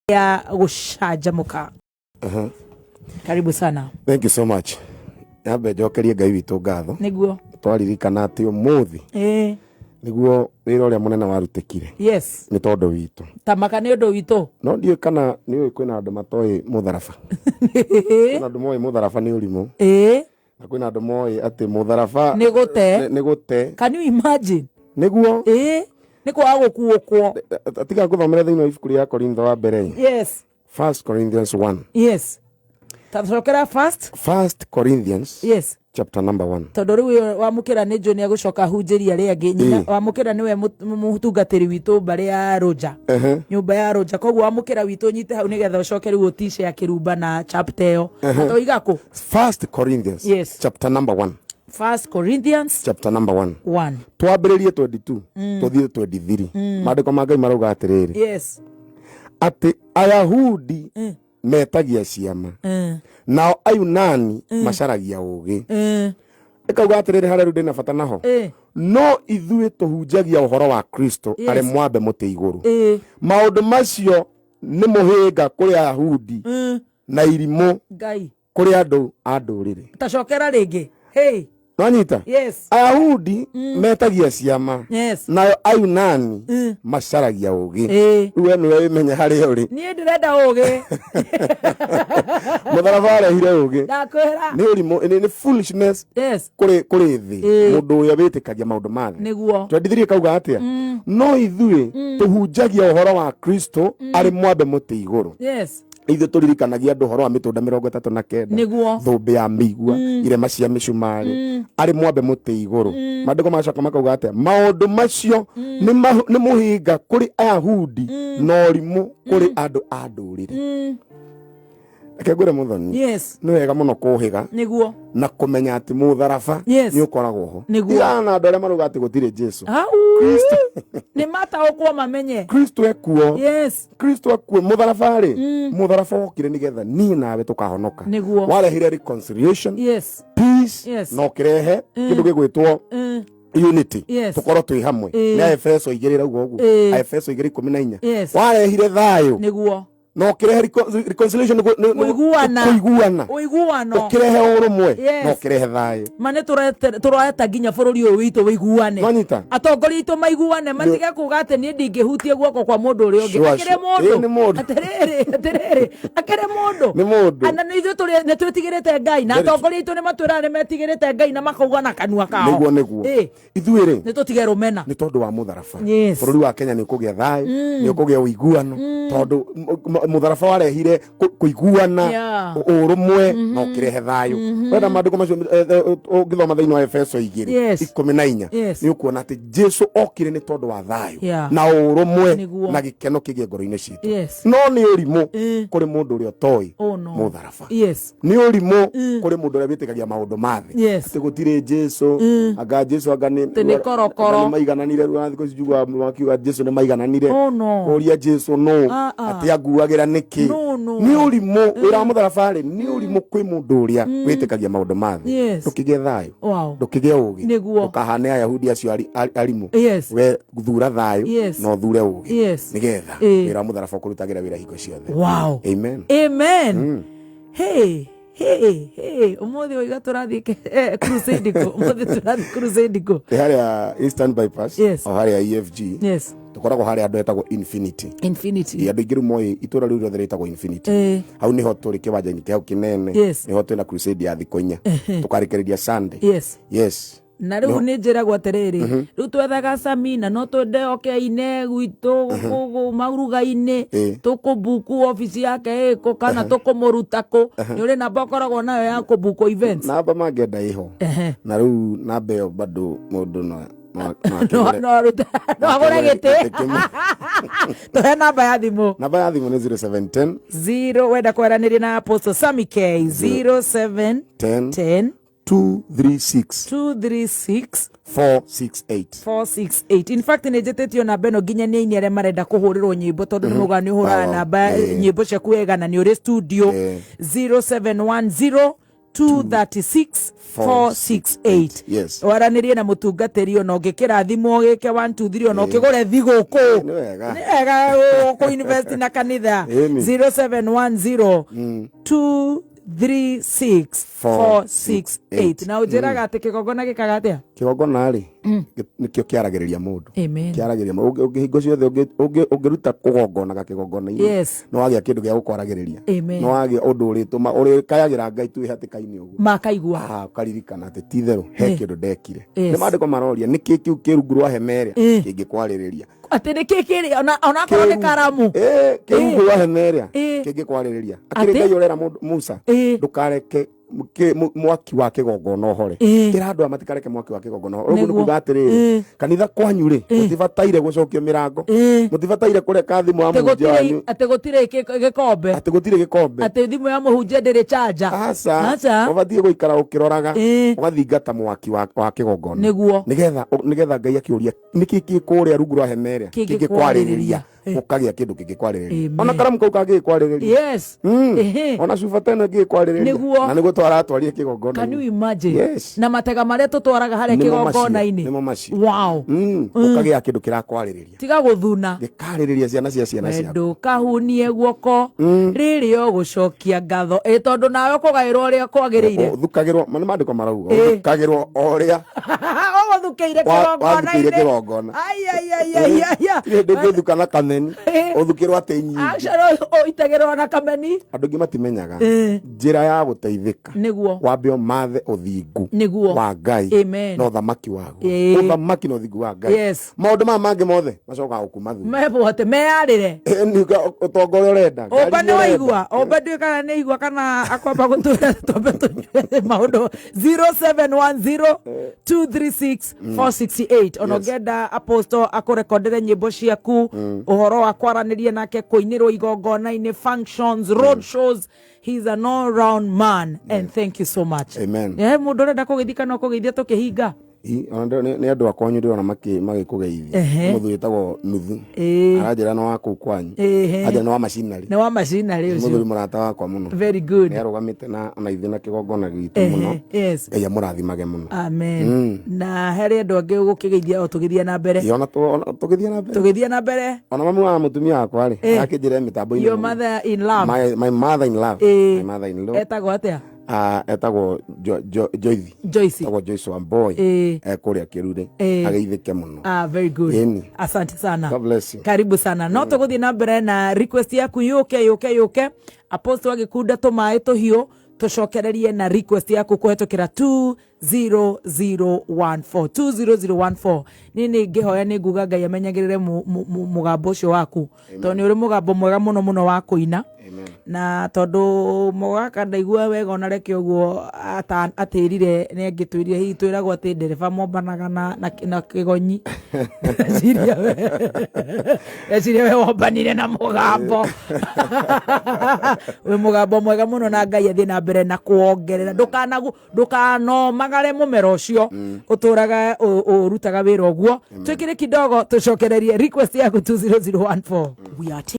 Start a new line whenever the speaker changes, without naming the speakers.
Ya gũcanjamũka. Karibu sana.
Thank you so much. Nyambe njokerie Ngai witũ ngatho. Twaririkana atĩ ũmũthĩ nĩguo wĩra ũrĩa mũnene warutĩkire nĩ tondũ witũ.
Tamaka nĩ ũndũ witũ.
No ndiũĩ kana nĩ ũĩ kwĩna andũ matoĩ mũtharaba. Kwĩna andũ moĩ mũtharaba nĩ ũrimũ. Na kwĩna andũ moĩ atĩ mũtharaba
Nĩ gũte.
Nĩ gũte.
Can you imagine?
Nĩguo.
Nĩ kwaga gũkuũkwo.
Tiga ngũthomere thĩinĩ wa ibuku rĩa Korintho wa mbere. First Corinthians 1.
Yes, tacokera first.
First Corinthians chapter number 1.
Tondũ rĩu wamũkĩra nĩ njũ nĩ agũcoka ahunjĩria arĩa angĩ nyina. Wamũkĩra nĩwe mũtungatĩri witũ mbarĩ ya Rũnja, nyũmba ya Rũnja. Koguo wamũkĩra witũ nyite hau nĩgetha ũcoke rĩu ũtice ya kĩrumba na chapter ĩyo atoiga kũ.
First Corinthians chapter number 1.
First Corinthians
chapter number 1.
1.
Twambĩrĩrie 22 tũthiĩ 23. Maandĩko ma Ngai marauga atĩrĩrĩ, atĩ Ayahudi metagia ciama, nao Ayunani macaragia ũũgĩ. Ĩkauga atĩrĩrĩ, harĩa rĩu ndĩna bata naho, no ithuĩ tũhunjagia ũhoro wa Kristo arĩ mwambe mũtĩ igũrũ. Maũndũ macio nĩ mũhĩnga kũrĩ Ayahudi na irimũ
Ngai
kũrĩ andũ a ndũrĩrĩ.
Tacokera rĩngĩ, hey.
Nwanyita?
Yes.
Ayahudi metagia ciama, nayo Ayunani macaragia ũũgĩ. Rĩu we nĩwe wĩmenye harĩa ũrĩ.
Niĩ ndĩrenda ũgĩ.
Mũtharaba warehire ũũgĩ.
Ndakwĩra.
Nĩ ũrimũ, nĩ foolishness kũrĩ thĩ, mũndũ ũrĩa wĩtĩkagia maũndũ ma thĩ. 23 kauga atĩa? No ithuĩ tũhunjagia ũhoro wa Kristo arĩ mwambe mũtĩ igũrũ. Ithuĩ tũririkanagia andũ ũhoro wa mĩtũnda 39, thũmbĩ ya mĩigua, irema cia mĩcumarĩ, arĩ mwambe mũtĩ igũrũ. Maandĩko macoka makauga atĩa? Maũndũ macio nĩ mũhĩnga kũrĩ Ayahudi na ũrimũ kũrĩ andũ a ndũrĩrĩ. Reke ngwĩre, Mũthoni, nĩ wega mũno kũhĩga na kũmenya atĩ mũtharaba nĩ ũkoragwo ho. Tigana na andũ arĩa marauga atĩ gũtirĩ Jesu.
Hau nĩ mataũkwo mamenye.
Kristo ekuo. Kristo akuo. Mũtharaba rĩ, mũtharaba wokire nĩgetha niĩ nawe tũkahonoka. Warehire reconciliation, peace, na ũkĩrehe kĩndũ gĩgwĩtwo unity, tũkorwo twĩ hamwe. Nĩ Aefeso 2 rauga ũguo. Aefeso 2:14. Warehire thayũ na ũkĩrehe reconciliation,
Kũiguana.
Kũiguana.
Ũiguano.
Ũkĩrehe ũrũmwe na ũkĩrehe thayũ.
Ma nĩ tũreta nginya bũrũri ũyũ witũ wĩiguane.
Nwanyita?
Atongoria aitũ maiguane, matige kuga atĩ niĩ ndingĩhutia guoko kwa mũndũ ũrĩa ũngĩ. Akĩrĩ
Sure. Ĩĩ, nĩ
mũndũ.
Mũndũ.
Atĩrĩrĩ, atĩrĩrĩ, akĩrĩ mũndũ.
Nĩ mũndũ.
Na nĩ ithuĩ nĩ twĩtigĩrĩte Ngai na atongoria aitũ nĩ matwĩraga nĩ metigĩrĩte Ngai na makauga na kanua kao.
Nĩguo. Ithuĩ rĩ,
nĩ tũtige rũmena.
Nĩ tondũ wa mũtharaba, bũrũri wa Kenya nĩ ũkũgĩa thayũ, nĩ ũkũgĩa ũiguano, tondũ mũtharaba warehire kũiguana, ũrũmwe na ũkĩrehe thayũ. Wenda maandĩko macio, ũngĩthoma thĩinĩ wa Efeso 2 14, nĩ ũkuona atĩ Jesu okire nĩ tondũ wa thayũ na ũrũmwe na gĩkeno kĩgĩe ngoro-inĩ citũ. No nĩ ũrimũ kũrĩ mũndũ ũrĩa ũtoĩ
Oh, no.
mũtharaba. Nĩ ũrimũ kũrĩ mũndũ ũrĩa wĩtĩkagia maũndũ ma thĩ atĩ gũtirĩ Jesu, anga Jesu anga nĩ
Atĩ nĩ korokoro.
anga nĩ maigananire. Rĩu thikũ ici njiguaga makiuga Jesu nĩ maigananire.
Oh, no.
Kũria Jesu nũ,
Ah, ah.
atĩ anguagĩra nĩkĩ?
No.
Nĩ ũrimũ. Wĩra wa mũtharaba rĩ, nĩ ũrimũ kwĩ mũndũ ũrĩa wĩtĩkagia maũndũ ma thĩ. Ndũkĩgĩe thayũ, ndũkĩgĩe ũgĩ, ndũkahane Ayahudi acio arimũ. We thura thayũ na ũthure ũgĩ, nĩgetha wĩra wa mũtharaba ũkũrutagĩra wĩra hingo ciothe. Amen.
Amen. Hey, hey, hey. Ũmũthĩ waiga tũrathiĩ crusade kũ? Ũmũthĩ tũrathiĩ crusade kũ?
Nĩ harĩa Eastern Bypass, o harĩa EFG. Tũkoragwo harĩa andũ etagwo Infinity.
Infinity.
Ĩ, andũ aingĩ rĩu moĩ itũra rĩu rĩothe rĩtagwo Infinity. Hau nĩho tũrĩ, kĩwanja-inĩ kĩa hau kĩnene. Nĩho twĩna crusade ya thikũ 4, tũkarĩkĩrĩria Sunday. Yes.
Na rĩu nĩ njĩragwo atĩrĩrĩ, rĩu twethaga Samina, no twende oke aine gwitũ maruga-inĩ. Tũkũbuku obici yake ĩkũ kana tũkũmũruta kũ? Nĩ ũrĩ namba ũkoragwo nayo ya kũbuku events?
Namba mangĩenda ĩho. Na rĩu namba ĩyo bado mũndũ no no no
no
akĩgũre-
no agũre gĩtĩ.
Gĩtĩ kĩmwe.
Tũhe namba ya thimũ.
Namba ya thimũ nĩ 0710
0 wenda kwaranĩria na Apostle Sami K, 07
10
10
236
236
468.
468. In fact, nĩ njĩtĩtio namba ĩno nginya nĩ aini arĩa marenda kũhũrĩrwo nyĩmbo, tondũ nĩ maugaga nĩ ũhũraga namba nyĩmbo ciaku wega na nĩ ũrĩ studio. 0710 236 468.
Yes.
Waranĩrie na mũtungatĩri, ona ũngĩkĩrathimwo gĩke 1 2 3, ona ũkĩgũre thigũkũ.
Nĩ wega.
Nĩ wega kũ invest na kanitha.
Ĩni.
0710 236 468. Na ũnjĩraga atĩ kĩgongona gĩkaga atĩa?
Kĩgongona rĩ, nĩkĩo kĩaragĩrĩria mũndũ.
Amen.
Kĩaragĩrĩria mũndũ. Hingo ciothe ũngĩruta kũgongonaga kĩgongona-inĩ,
Yes.
nĩ wagĩa kĩndũ gĩa gũkwaragĩrĩria.
Amen.
Nĩ wagĩa ũndũ ũrĩtũma ũrĩkayagĩra Ngai tu wĩ hatĩka-inĩ ũguo.
Makaigua.
Ah, ũkaririkana atĩ ti itherũ he kĩndũ ndekire.
Yes.
Nĩ maandĩko maroria nĩkĩ kĩu kĩ rungu rwa hema ĩrĩa kĩngĩkwarĩrĩria.
Atĩ nĩ kĩ kĩrĩ onakorwo nĩ karamu.
Kĩ rungu rwa hema ĩrĩa kĩngĩkwarĩrĩria. Akĩrĩ
Atĩ?
Ngai ũrera mũndũ Musa, ndũkareke mwaki wa kĩgongona ũhore. Ĩra andũ aya matikareke mwaki wa kĩgongona ũhore. Ũguo nĩ
Nĩguo.
kuga atĩrĩrĩ, kanitha kwanyu rĩ, mũtibataire gũcokio mĩrango, mũtibataire kũreka thimũ ya
Atĩ
mũhunjia
gũtirĩ
wanyu.
Atĩ gũtirĩ gĩkombe.
Atĩ gũtirĩ gĩkombe.
Atĩ thimũ ya mũhunjia ndĩrĩ chanja.
Aca.
Aca.
Ũbatiĩ gũikara ũkĩroraga, ũgathingata mwaki wa kĩgongona.
Nĩguo.
Nĩgetha Ngai akĩũria nĩkĩ kĩ kũrĩa rungu rwa hema ĩrĩa
Kĩngĩkwarĩrĩria.
kĩngĩkwarĩrĩria, ũkagĩa kĩndũ kĩngĩkwarĩrĩria.
Amen.
Ona karamu kau kangĩgĩkwarĩrĩria.
Yes. Ehe.
Ona cuba ta ĩno ĩngĩgĩkwarĩrĩria.
Nĩguo.
Na nĩguo twaratwarire kĩgongona.
Can you imagine?
Yes.
Na matega marĩa tũtwaraga harĩa
Nĩmo macio,
kĩgongona-inĩ.
nĩmo macio.
Wow.
Ũkagĩa kĩndũ kĩrakwarĩrĩria,
Tiga gũthuna.
gĩkarĩrĩria ciana cia ciana ciaku.
Wendo kahunie guoko rĩrĩa ũgũcokia ngatho, ĩ tondũ nawe ũkũgaĩrwo ũrĩa kwagĩrĩire.
Ũthukagĩrwo, nĩ maandĩko marauga, ũthukagĩrwo o ũrĩa
Ũgũthukĩire
wathukĩire
kĩgongona-inĩ.
Kĩgongona.
Ai, ai, ai, ai, ai, ai.
Tirĩ hĩndĩ ũngĩthuka na kameni, ũthukĩrwo atĩ nyingĩ.
Actually, ũitagĩrwo na kameni.
Andũ aingĩ matimenyaga njĩra ya gũteithĩka,
Nĩguo.
wambe ũmathe ũthingu
Nĩguo.
wa Ngai
Amen.
na ũthamaki waguo. Ũthamaki na ũthingu wa Ngai,
Yes.
maũndũ maya mangĩ mothe macokaga gũkuma thutha.
Mebwote meyarĩre.
Ĩni, ũtonga ũrĩa ũrenda,
Ũmba
ngari
nĩ
iria
waigua, ũmba ndiũĩ kana nĩ igua kana akwamba gũtwĩra twambe tũnyue maũndũ. 0710 236 468. Ona ũngĩenda apostle akũrekondere nyĩmbo ciaku, ũhoro wa kwaranĩria nake, kũinĩrwo igongona-inĩ, functions, road shows, he's an all round man and thank you so much.
Amen.
Mũndũ ũrenda kũgeithia no kũgeithia tũkĩhinga.
Ona nĩ andũ a kwanyu ndĩrona magĩkũgeithia. Mũthuri wĩtagwo Nuthu, aranjĩra nĩ wa kũu kwanyu. Aranjĩra nĩ wa machinery.
Nĩ wa machinery ũcio.
Mũthuri mũrata wakwa mũno.
Very good.
Nĩ arũgamĩte na ona ithuĩ na kĩgongona gitũ mũno. Ngai amũrathimage mũno.
Amen. Na harĩ andũ angĩ ũgũkĩgeithia o tũgĩthiĩ na mbere?
Ĩ, ona tũgĩthiĩ na mbere.
Tũgĩthiĩ na mbere.
Ona mamu wa mũtumia wakwa rĩ, arakĩnjĩra mĩtambo-inĩ
Your
mũno.
mother in love.
My mother in love. My mother in law.
Etagwo atĩa?
Ah, etagwo Joyce.
Joyce.
Etagwo Joyce Wamboi. Kũrĩa Kĩrure. Ageithĩke mũno.
Ah, very good.
Ĩni.
Asante sana.
God bless you.
Karibu sana. No tũgũthiĩ na mbere na request yaku yũke yũke yũke. Apostle agĩkunda tũmaĩ tũhiũ, tũcokererie na request yaku kũhetũkĩra 20014, 20014. Niĩ nĩ ngĩhoya nĩ nguga Ngai amenyagĩrĩre mũgambo ũcio waku, tondũ nĩ ũrĩ mũgambo mwega mũno mũno wa kũina.
Amen.
Na tondũ mũgaka ndaigua wega, ona reke ũguo atĩrire nĩ angĩtwĩrire, hihi twĩragwo atĩ ndereba mombanaga na kĩgonyi. Ndeciria we wombanire na mũgambo, wĩ mũgambo mwega mũno, na Ngai athiĩ na mbere na kuongerera. Ndũkanomagare mũmera ũcio ũtũraga ũrutaga wĩra ũguo. Twĩkĩre kidogo, tũcokererie request yaku 20014. We are